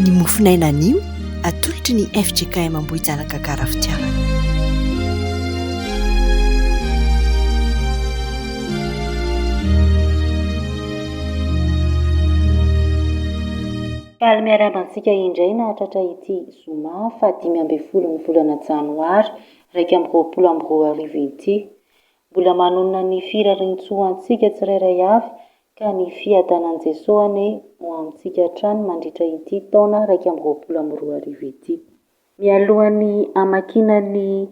Ny mofonaina anio atolotry ny fjkm Ambohijanaka Gara Fitiavana. Faly miarahaba antsika indray nahatratra ity zoma faha 15 ny volana janoary 2021 ity. Mbola manonona ny firariantsoa antsika tsirairay avy ka ny fiadanan'i Jesoa anie ho amintsika hatrany mandritra ity taona 2021 ity. Mialohan'ny hamakiana ny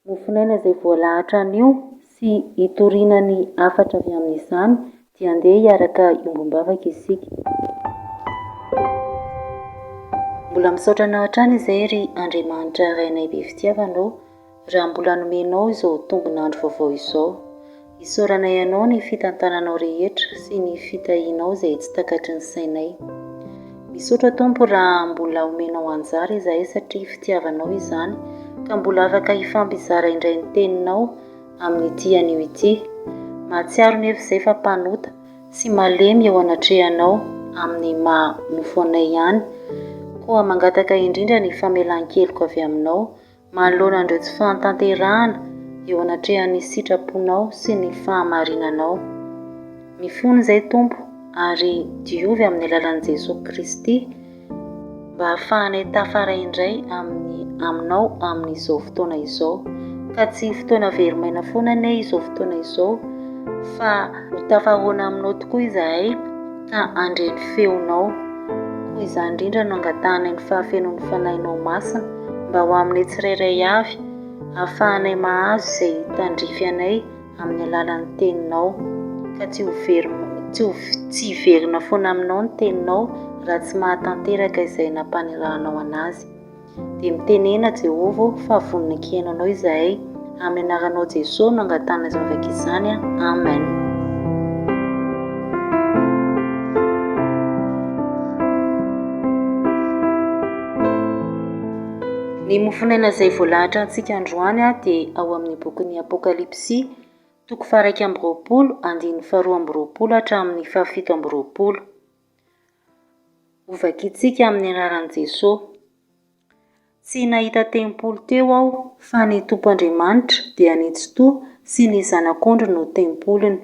mofonaina izay voalahatra anio sy hitoriana ny hafatra avy amin'izany dia andeha hiaraka hiombom-bavaka isika. Mbola misaotra Anao hatrany izay ry Andriamanitra Rainay be fitiavana ô, Raha mbola nomenao izao tombon'andro vaovao izao. Isaoranay Anao ny fitantananao rehetra sy ny fitahianao izay tsy takatry ny sainay. Misaotra Tompo raha mbola omenao anjara izahay satria fitiavanao izany ka mbola afaka hifampizara indray ny teninao amin'ity anio ity. Mahatsiaro nefa izay fa mpanota sy malemy eo anatrehanao amin'ny maha nofo anay ihany koa mangataka indrindra ny famelan-keloka avy aminao Manoloana an'ireo tsy fahatanterahana eo anatrehan'ny sitraponao sy ny fahamarinanao. Mifona izay Tompo ary diovy amin'ny alalan'i Jesoa Kristy mba hahafahanay tafaray indray amin'ny aminao amin'izao fotoana izao. Ka tsy fotoana very maina foana anie izao fotoana izao fa ho tafahaona aminao tokoa izahay ka handre ny feonao. Koa izany indrindra no angatahanay ny fahafenoan'ny Fanahinao Masina mba ho aminay tsirairay avy, hahafahanay mahazo izay tandrify anay amin'ny alalan'ny Teninao, ka tsy ho very tsy ho tsy hiverina foana aminao ny Teninao raha tsy mahatanteraka izay nampanirahanao an'azy. Dia mitenena Jehovah ô fa vonona hihaino anao izahay. Amin'ny anaranao Jesoa no angatahana izany vavaka izany. Amen. Ny mofonaina izay voalahatra antsika androany dia ao amin'ny bokin'ny Apokalypsy, toko faha-21, andininy faha-22 hatramin'ny faha-27. Hovakintsika amin'ny anaran'i Jesoa. Tsy nahita tempoly teo aho, fa ny Tompo Andriamanitra, dia ny Tsitoha, sy ny Zanak'ondry no tempoliny.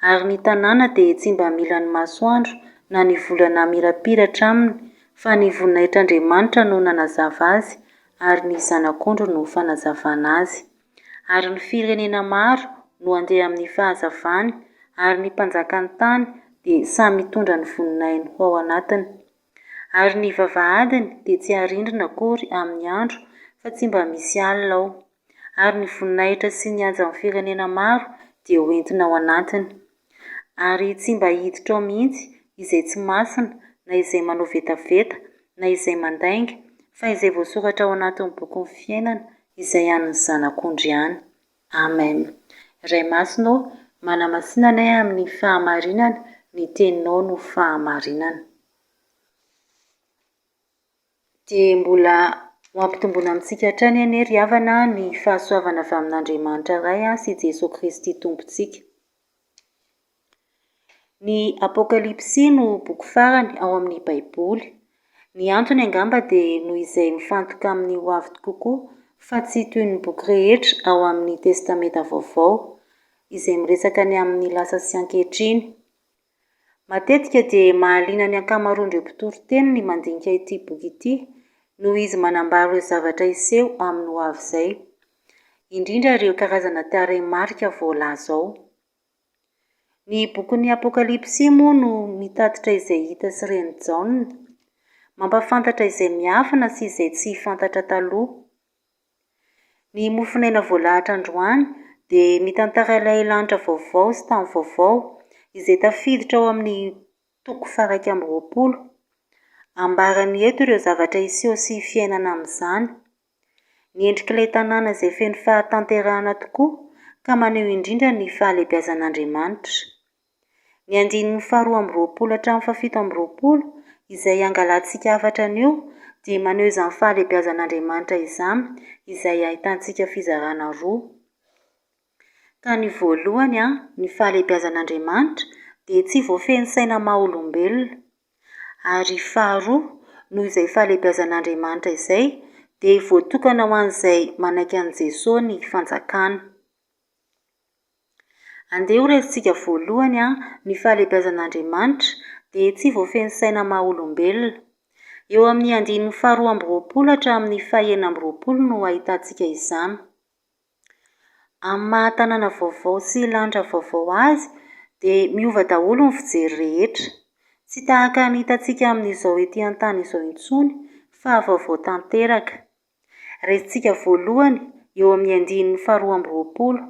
Ary ny tanàna dia tsy mba mila ny masoandro na ny volana hamirapiratra aminy, fa ny voninahitr'Andriamanitra no nanazava azy, ary ny Zanak'ondry no fanazavana azy. Ary ny firenena maro no handeha amin'ny fahazavany, ary ny mpanjakan'ny tany dia samy hitondra ny voninahiny ho ao anatiny. Ary ny vavahadiny dia tsy harindrina akory amin'ny andro, fa tsy mba misy alina ao. Ary ny voninahitra sy ny hajan'ny firenena maro dia ho entina ao anatiny. Ary tsy mba hiditra ao mihitsy izay tsy masina, na izay manao vetaveta, na izay mandainga, fa izay voasoratra ao anatin'ny bokin'ny fiainana, izay an'ny Zanak'ondry ihany. Amen. Ray Masina ô, manamasina anay amin'ny fahamarinana, ny Teninao no fahamarinana. Dia mbola ho ampitomboina amintsika hatrany anie ry havana ny fahasoavana avy amin'Andriamanitra Ray sy Jesoa Kristy Tompontsika. Ny Apokalypsy no boky farany ao amin'ny Baiboly. Ny antony angamba dia noho izay mifantoka amin'ny ho avy kokoa fa tsy toy ny boky rehetra ao amin'ny Testamenta Vaovao, izay miresaka ny amin'ny lasa sy ankehitriny. Matetika dia mahaliana ny ankamaroan'ireo mpitory teny ny mandinika ity boky ity, noho izy manambara ireo zavatra hiseho amin'ny ho avy izay, indrindra ireo karazana tarehimarika voalaza ao. Ny bokin'ny Apokalypsy moa no mitatitra izay hita sy ren'i Jaona, mampahafantatra izay miafina sy izay tsy fantatra taloha. Ny mofonaina voalahatra androany dia mitantara ilay lanitra vaovao sy tany vaovao izay tafiditra ao amin'ny toko faha-21. Ambarany eto ireo zavatra hiseho sy fiainana amin'izany. Ny endrik'ilay tanàna izay feno fahatanterahana tokoa ka maneho indrindra ny fahalehibiazan'Andriamanitra. Ny andininy faharoa amby roapolo hatramin'ny fahafito amby roapolo, izay angalantsika hafatra anio, dia maneho izany fahalehibiazan'Andriamanitra izany, izay ahitantsika fizarana roa. Ka ny voalohany, ny fahalehibiazan'Andriamanitra dia tsy voafehin'ny saina maha olombelona. Ary faharoa, Noho izay fahalehibiazan'Andriamanitra izay dia voatokana ho an'izay manaiky an'i Jesoa ny fanjakana. Andeha ho raisintsika voalohany ny fahalehibiazan'Andriamanitra dia tsy voafehin'ny saina maha olombelona. Eo amin'ny andininy faharoa amby roapolo hatramin'ny fahenina amby roapolo no ahitantsika izany. Amin'ny maha tanàna vaovao sy lanitra vaovao azy dia miova daholo ny fijery rehetra. Tsy tahaka ny hitantsika amin'izao ety an-tany izao intsony fa vaovao tanteraka. Raisintsika voalohany eo amin'ny andininy faharoa amby roapolo,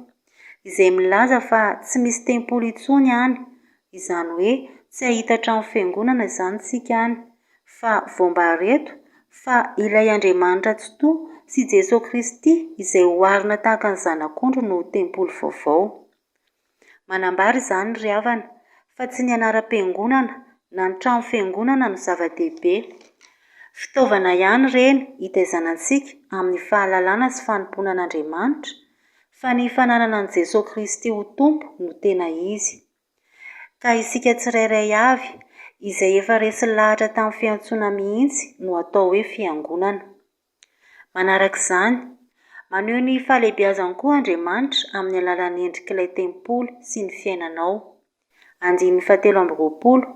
izay milaza fa tsy misy tempoly intsony any, izany hoe tsy hahita trano fiangonana izany isika any, fa voambara eto fa ilay Andriamanitra Tsitoha sy Jesoa Kristy izay oharina tahaka ny Zanak'ondry no tempoly vaovao. Manambara izany ry havana fa tsy ny anaram-piangonana na ny trano fiangonana no zava-dehibe. Fitaovana ihany ireny hitaizana antsika amin'ny fahalalana sy fanompoana an'Andriamanitra fa ny fananana an'i Jesoa Kristy ho Tompo no tena izy. Ka isika tsirairay avy, izay efa resy lahatra tamin'ny fiantsoana mihitsy no atao hoe fiangonana. Manaraka izany, maneho ny fahalehibiazany koa Andriamanitra amin'ny alalan'ny endrik'ilay tempoly sy ny fiainanao. Andininy fahatelo amby roapolo,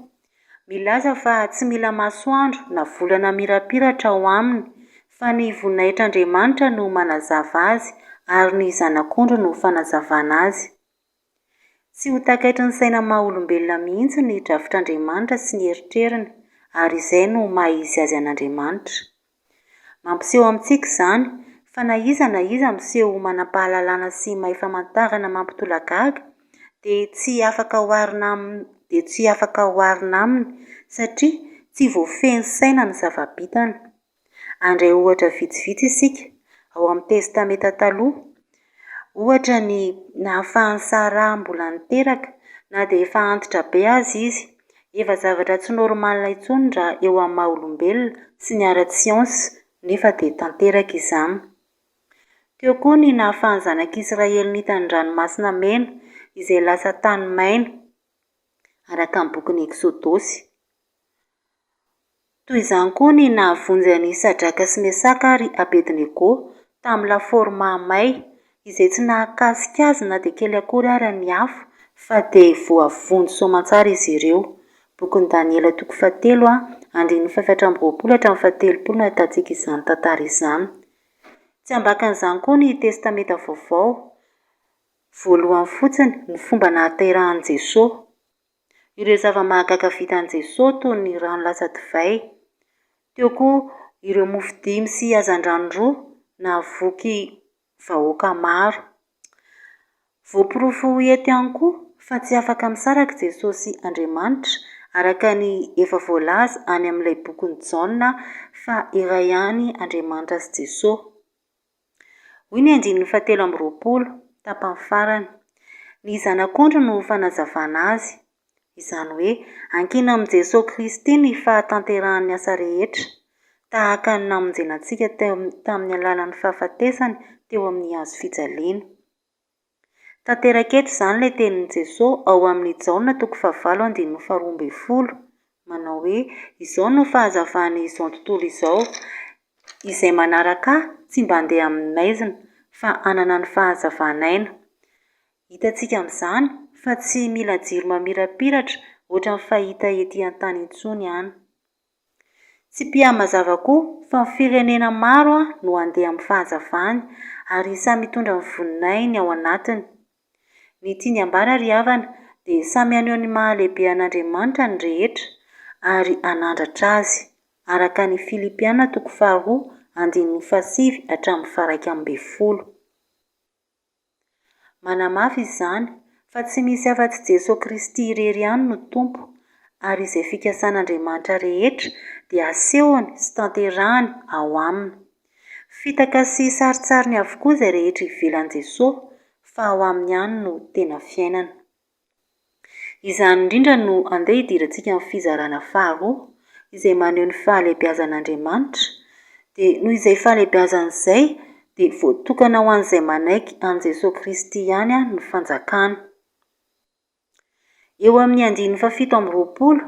Milaza fa tsy mila masoandro na volana mirapiratra ao aminy, fa ny voninahitr'Andriamanitra no manazava azy ary ny Zanak'ondry no fanazavana azy. Tsy ho takaitry ny saina maha olombelona mihitsy ny drafitr'Andriamanitra sy ny eritreriny, ary izay no maha izy azy an'Andriamanitra. Mampiseho amintsika izany fa na iza na iza miseho ho manam-pahalalana sy mahay famantarana mampitolagaga dia tsy afaka oharina aminy dia tsy afaka oharina aminy satria tsy voafehin'ny saina ny zava-bitany. Handray ohatra vitsivitsy isika ao amin'ny Testamenta Taloha. Ohatra ny nahafahan'i Saraha mbola niteraka na dia efa antitra be aza izy. Efa zavatra tsy normal intsony raha eo amin'ny maha olombelona sy ny ara-tsiansa nefa dia tanteraka izany. Teo koa ny nahafahan'ny zanak'Israely nita ny Ranomasina Mena izay lasa tany maina araka ny bokin'ny Eksodosy. Toy izany koa ny nahavonjy an'i Sadraka sy Mesaka ary Abednego tamin'ny lafaoro mahamay, izay tsy nahakasika azy na dia kely akory ary ny afo, fa dia voavonjy soamantsara izy ireo. Bokin'i Daniela toko fahatelo, andininy fahefatra amby roapolo hatramin'ny fahatelopolo no ahitantsika izany tantara izany. Tsy ambakan'izany koa ny Testamenta Vaovao, voalohany fotsiny, ny fomba nahaterahan'i Jesoa. Ireo zava-mahagaga vitan'i Jesoa toy ny rano lasa divay. Teo koa ireo mofo dimy sy hazandrano roa nahavoky vahoaka maro. Voaporofo eto ihany koa fa tsy afaka misaraka Jesoa sy Andriamanitra araka ny efa voalaza any amin'ilay bokin'i Jaona fa iray ihany Andriamanitra sy Jesoa. Hoy ny andininy fahatelo amby roapolo, tapany farany, Ny Zanak'ondry no fanazavana azy, izany hoe ankina amin'i Jesoa Kristy ny fahatanterahan'ny asa rehetra, tahaka ny namonjena antsika tamin'ny alalan'ny fahafatesany teo amin'ny hazo fijaliana. Tanteraka eto izany ilay tenin'i Jesoa ao amin'ny Jaona toko fahavalo andininy faharoa ambin'ny folo, manao hoe, Izao no fahazavan'izao tontolo izao, izay manaraka Ahy tsy mba handeha amin'ny maizina, fa hanana ny fahazavan'aina. Hitantsika amin'izany fa tsy mila jiro mamirapiratra ohatran'ny fahita ety an-tany intsony any. Tsipìany mazava koa fa ny firenena maro no handeha amin'ny fahazavany ary samy hitondra ny voninahiny ao anatiny. Ny tiany ambara ry havana dia samy haneho ny maha lehibe an'Andriamanitra ny rehetra ary hanandratra Azy, araka ny Filipiana toko faharoa andininy fahasivy hatramin'ny faharaika ambin'ny folo. Manamafy izany fa tsy misy afa-tsy Jesoa Kristy irery ihany no Tompo, ary izay fikasan'Andriamanitra rehetra dia asehony sy tanterahany ao Aminy. Fitaka sy sarintsariny avokoa izay rehetra ivelan'i Jesoa, fa ao Aminy ihany no tena fiainana. Izany indrindra no andeha hidirantsika amin'ny fizarana faharoa, izay maneho ny fahalehibiazan'Andriamanitra, dia noho izay fahalehibiazany izay dia voatokana ho an'izay manaiky an'i Jesoa Kristy ihany ny fanjakany. Eo amin'ny andininy fahafito amby roapolo.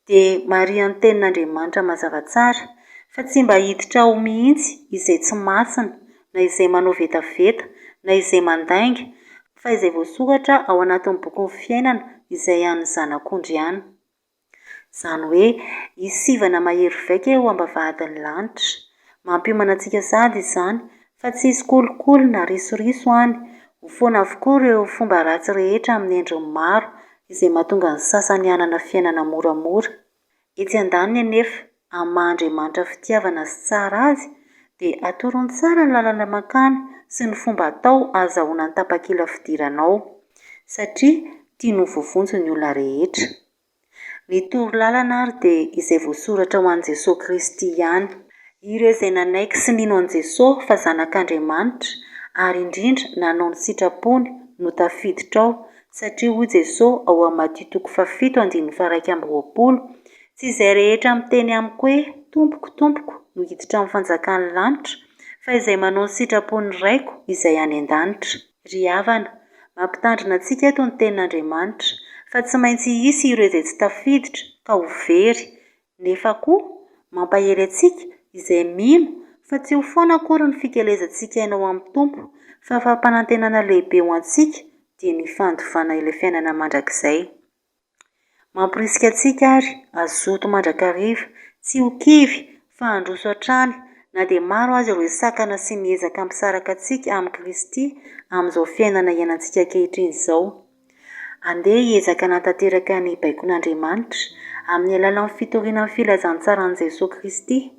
Dia marihan'ny Tenin'Andriamanitra mazava tsara fa tsy mba hiditra ao mihitsy izay tsy masina, na izay manao vetaveta, na izay mandainga, fa izay voasoratra ao anatin'ny bokin'ny fiainana izay an'ny Zanak'ondry ihany. Izany hoe hisy sivana mahery vaika eo am-bavahadin'ny lanitra. Mampiomana antsika sahady izany fa tsy hisy kolikoly na risoriso any. Ho foana avokoa ireo fomba ratsy rehetra amin'ny endriny maro izay mahatonga ny sasany hanana fiainana moramora. Etsy andaniny anefa, amin'ny maha Andriamanitra fitiavana sy tsara Azy, dia atorony tsara ny lalana mankany sy ny fomba atao ahazahoana ny tapakila fidirana ao, satria tiany ho voavonjy ny olona rehetra. Ny toro lalana ary dia izay voasoratra ho an'i Jesoa Kristy ihany. Ireo izay nanaiky sy nino an'i Jesoa fa Zanak'Andriamanitra ary indrindra nanao ny sitrapony no tafiditra ao satria hoy Jesoa ao amin'ny Matio toko fahafito andininy faha-21, Tsy izay rehetra miteny amiko hoe, Tompoko, Tompoko, no hiditra amin'ny fanjakan'ny lanitra, fa izay manao ny sitrapon'ny Raiko izay any an-danitra. Ry havana, mampitandrina antsika eto ny Tenin'Andriamanitra, fa tsy maintsy hisy ireo izay tsy tafiditra ka ho very, nefa koa mampahery antsika izay mino fa tsy ho foana akory ny fikelezantsika aina ao amin'ny Tompo, fa fampanantenana lehibe ho antsika dia ny fandovana ilay fiainana mandrakizay. Mamporisika antsika ary hazoto mandrakariva, tsy ho kivy fa handroso hatrany na dia maro aza ireo sakana sy ny ezaka hampisaraka antsika amin'i Kristy amin'izao fiainana iainantsika ankehitriny izao. Andeha hiezaka hanatanteraka ny baikon'Andriamanitra amin'ny alalan'ny fitoriana ny filazantsaran'i Jesoa Kristy.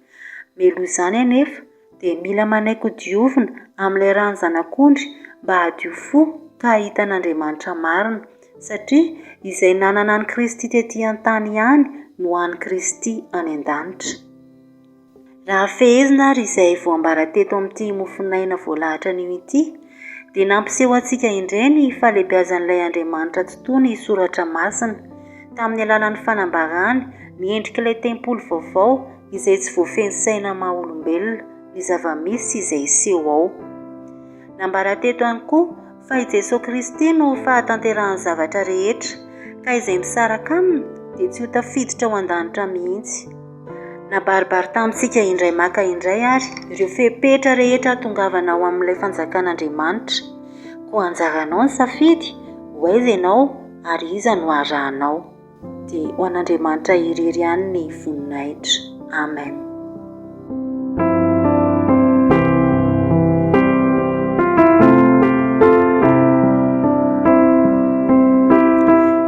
Mialoha izany anefa dia mila manaiky ho diovina amin'ilay ran'ny Zanak'ondry mba hadio fo ka hahita an'Andriamanitra marina, satria izay nanana an'i Kristy tetỳ an-tany ihany no an'i Kristy any an-danitra. Raha fehezina ary izay voambara teto amin'ity mofonaina voalahatra anio ity, dia nampiseho antsika indray ny fahalehibiazan'ilay Andriamanitra Tsitoha ny Soratra Masina, tamin'ny alalan'ny fanambarany ny endrik'ilay tempoly vaovao izay tsy voafehin'ny saina maha olombelona ny zava-misy sy izay hiseho ao. Nambara teto ihany koa fa i Jesoa Kristy no fahatanterahan'ny zavatra rehetra, ka izay misaraka Aminy dia tsy ho tafiditra ao an-danitra mihitsy. Nabaribary tamintsika indray maka indray àry ireo fepetra rehetra hahatongavana ao amin'ilay Fanjakan'Andriamanitra. Koa anjaranao ny safidy, ho aiza ianao ary iza no harahanao. Dia ho an'Andriamanitra irery ihany ny voninahitra. Amen.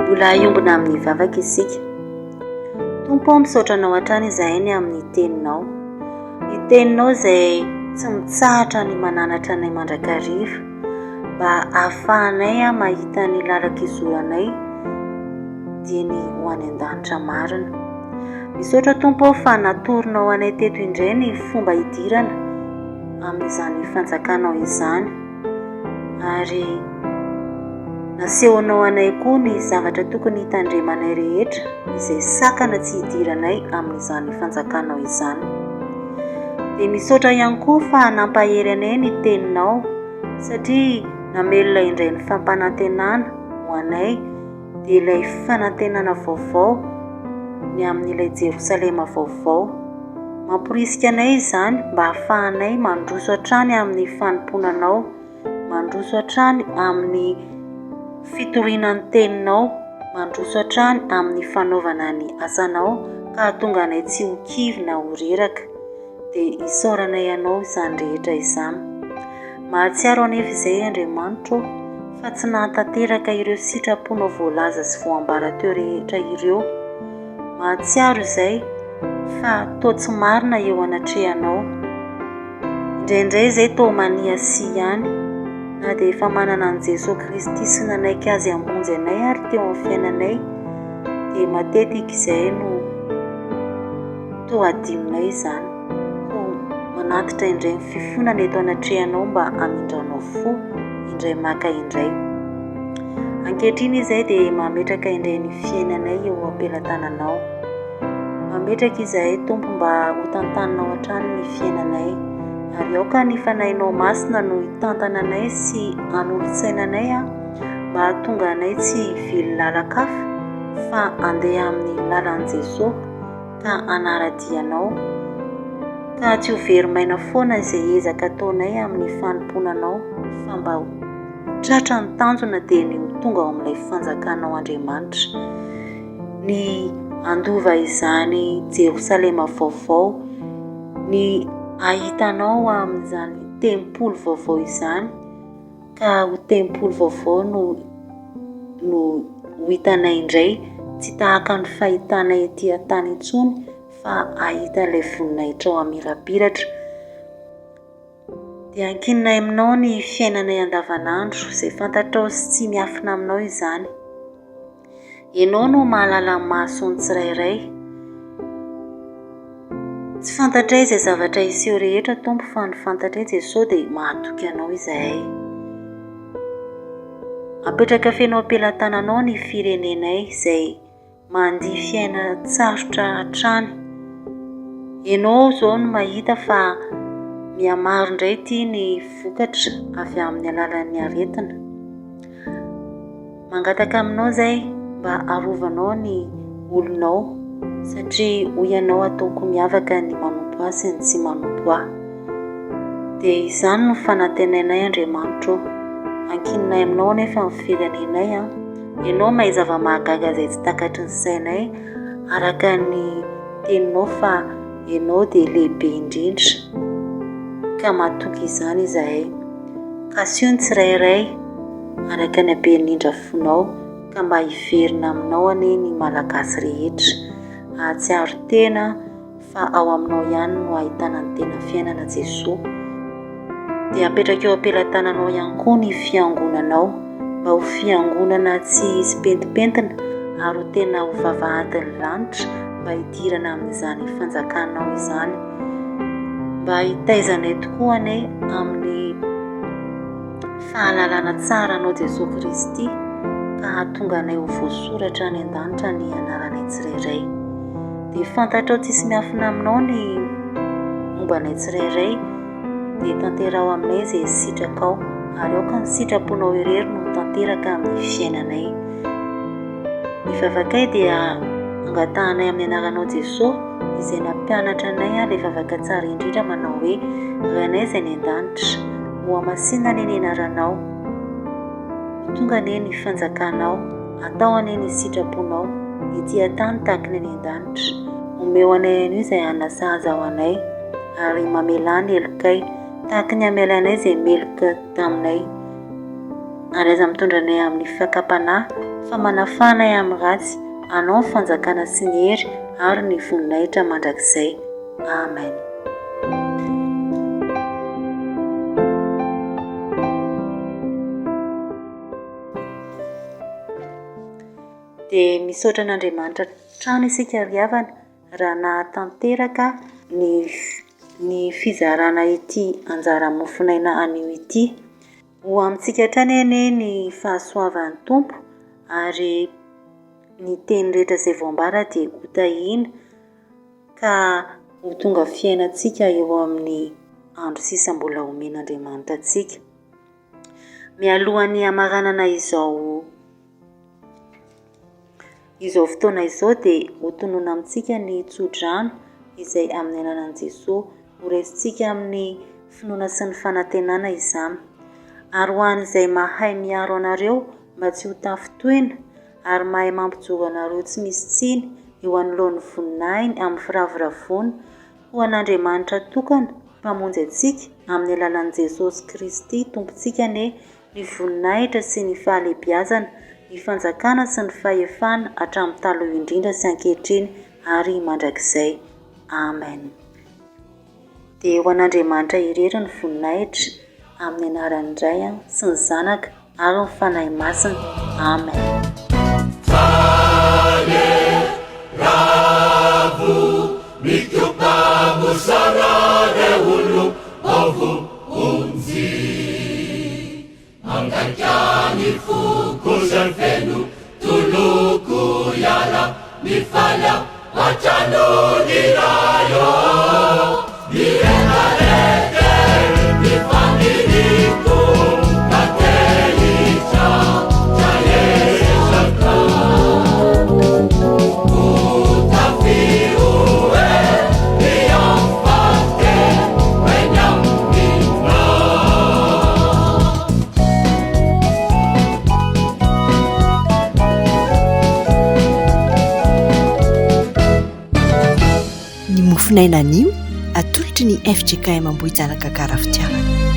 Mbola hiombona amin'ny vavaka isika. Tompo ô, misaotra Anao hatrany izahay ny amin'ny Teninao. Ny Teninao izay tsy mitsahatra ny mananatra anay mandrakariva, mba hahafahanay mahita ny lalan-kizoranay dia ny ho any an-danitra marina. Misaotra Tompo ô fa natoronao anay teto indray ny fomba hidirana amin'izany fanjakanao izany ary nasehonao anay koa ny zavatra tokony hitandremanay rehetra izay sakana tsy hidiranay amin'izany fanjakanao izany. Dia misaotra ihany koa fa nampahery anay ny teninao satria namelona indray ny fampanantenana ho anay dia ilay fanantenana vaovao ny amin'ilay Jerosalema vaovao. Mamporisika anay izany mba hahafahanay mandroso hatrany amin'ny fanompoana Anao, mandroso hatrany amin'ny fitoriana ny Teninao, mandroso hatrany amin'ny fanaovana ny asanao ka hahatonga anay tsy ho kivy na ho reraka. Dia isaoranay Anao izany rehetra izany. Mahatsiaro anefa izay Andriamanitra ô, fa tsy nahatanteraka ireo sitraponao voalaza sy voambara teo rehetra ireo. Mahatsiaro izay fa toa tsy marina eo anatrehanao. Indraindray izay toa maniasia ihany, na dia efa manana an'i Jesoa Kristy sy nanaiky Azy hamonjy anay ary teo amin'ny fiainanay, dia matetika izay no toa adinonay izany. Koa manatitra indray ny fifonana eto anatrehanao mba hamindranao fo indray maka indray. Ankehitriny izay dia mametraka indray ny fiainanay eo am-pelatananao. Mametraka izahay Tompo mba ho tantaninao hatrany ny fiainanay. Ary aoka ny Fanahinao Masina no hitantana anay sy hanolo-tsaina anay mba hahatonga anay tsy hivily lalan-kafa. fa handeha amin'ny lalan'i Jesoa ka hanara-dia Anao, ka tsy ho very maina foana izay ezaka ataonay amin'ny fanompoana Anao fa mba ho tratra ny tanjona dia ny ho tonga ao amin'ilay fanjakanao Andriamanitra, ny handova izany Jerosalema vaovao, ny hahita Anao amin'izany tempoly vaovao izany. Ka ho tempoly vaovao no no ho hitanay indray, tsy tahaka ny fahitanay ety an-tany intsony fa hahita ilay voninahitrao hamirapiratra. Dia ankininay aminao ny fiainanay andavanandro, izay fantatrao sy tsy miafina aminao izany. Ianao no mahalala ny mahasoa ny tsirairay. Tsy fantatray izay zavatra hiseho rehetra Tompo fa ny fantatray Jesoa dia mahatoky Anao izahay. Apetraka feno am-pelatananao ny firenenay izay mandia fiainan-tsarotra hatrany. Ianao izao no mahita fa mihamaro indray ity ny vokatra avy amin'ny alalan'ny aretina. Mangataka aminao izay mba arovanao ny olonao satria hoy ianao ataoko miavaka ny manompo ahy sy ny tsy manompo ahy. Dia izany no fanantenainay Andriamanitra ô. Ankininay aminao anefa ny firenenay an. Ianao mahay zava-mahagaga izay tsy takatry ny sainay araka ny teninao fa ianao dia lehibe indrindra ka matoky izany izahay. Kasio ny tsirairay araka ny haben'ny indra fonao ka mba hiverina aminao anie ny Malagasy rehetra. Hahatsiaro tena fa ao aminao ihany no ahitana ny tena fiainana Jesoa. Dia apetraka eo am-pelatananao ihany koa ny fiangonanao mba ho fiangonana tsy hisy pentimpentina ary ho tena ho vavahadin'ny lanitra mba hidirana amin'izany fanjakanao izany. Mba hitaizanay tokoa anie amin'ny fahalalana tsara Anao Jesoa Kristy ka hahatonga anay ho voasoratra any an-danitra ny anaranay tsirairay. Dia fantatrao tsisy miafina aminao ny momba anay tsirairay, dia tanteraho aminay izay sitrakao ary aoka ny sitraponao irery no ho tanteraka amin'ny fiainanay. Ny vavakay dia angatahanay amin'ny anaranao Jesoa izay nampianatra anay ilay vavaka tsara indrindra manao hoe, Rainay izay any an-danitra, hohamasinina anie ny anaranao, ho tonga anie ny fanjakanao, atao anie ny sitraponao, ety an-tany tahaka ny any an-danitra. Omeo anay anio izay hanina sahaza ho anay, ary mamelà ny helokay, tahaka ny hamelanay izay meloka taminay. Ary aza mitondra anay amin'ny fakam-panahy, fa manafaha anay amin'ny ratsy, Anao ny fanjakana sy ny hery ary ny voninahitra mandrakizay. Amen. Dia misaotra an'Andriamanitra hatrany isika ry havana raha nahatanteraka ny ny fizarana ity anjara mofon'aina anio ity. Ho amintsika hatrany anie ny fahasoavan'ny Tompo ary ny teny rehetra izay voambara dia ho tahiana ka ho tonga fiainantsika eo amin'ny andro sisa mbola omen'Andriamanitra antsika. Mialohan'ny hamaranana izao izao fotoana izao dia hotonona amintsika ny tsodrano izay amin'ny alalan'i Jesoa. Horaisintsika amin'ny finoana sy ny fanantenana izany. Ary ho an'izay mahay miaro anareo mba tsy ho tafintohina ary mahay mampijoro anareo tsy misy tsiny eo anoloan'ny voninahiny amin'ny firavoravoana, ho an'Andriamanitra tokana, Mpamonjy antsika, amin'ny alalan'i Jesosy Kristy Tompontsika anie ny voninahitra sy ny fahalehibiazana, ny fanjakana sy ny fahefana hatramin'ny taloha indrindra sy ankehitriny ary mandrakizay. Amen. Dia ho an'Andriamanitra irery ny voninahitra, amin'ny anaran'ny Ray sy ny Zanaka ary ny Fanahy Masina. Amen. Mangaika ny foko zay feno toloko hiala mifaly aho hatrano ny Ray ô Miredareda ny faniriako ka te hitratra ezaka. Mofonaina anio, atolotry ny fjkm Ambohijanaka Gara Fitiavana.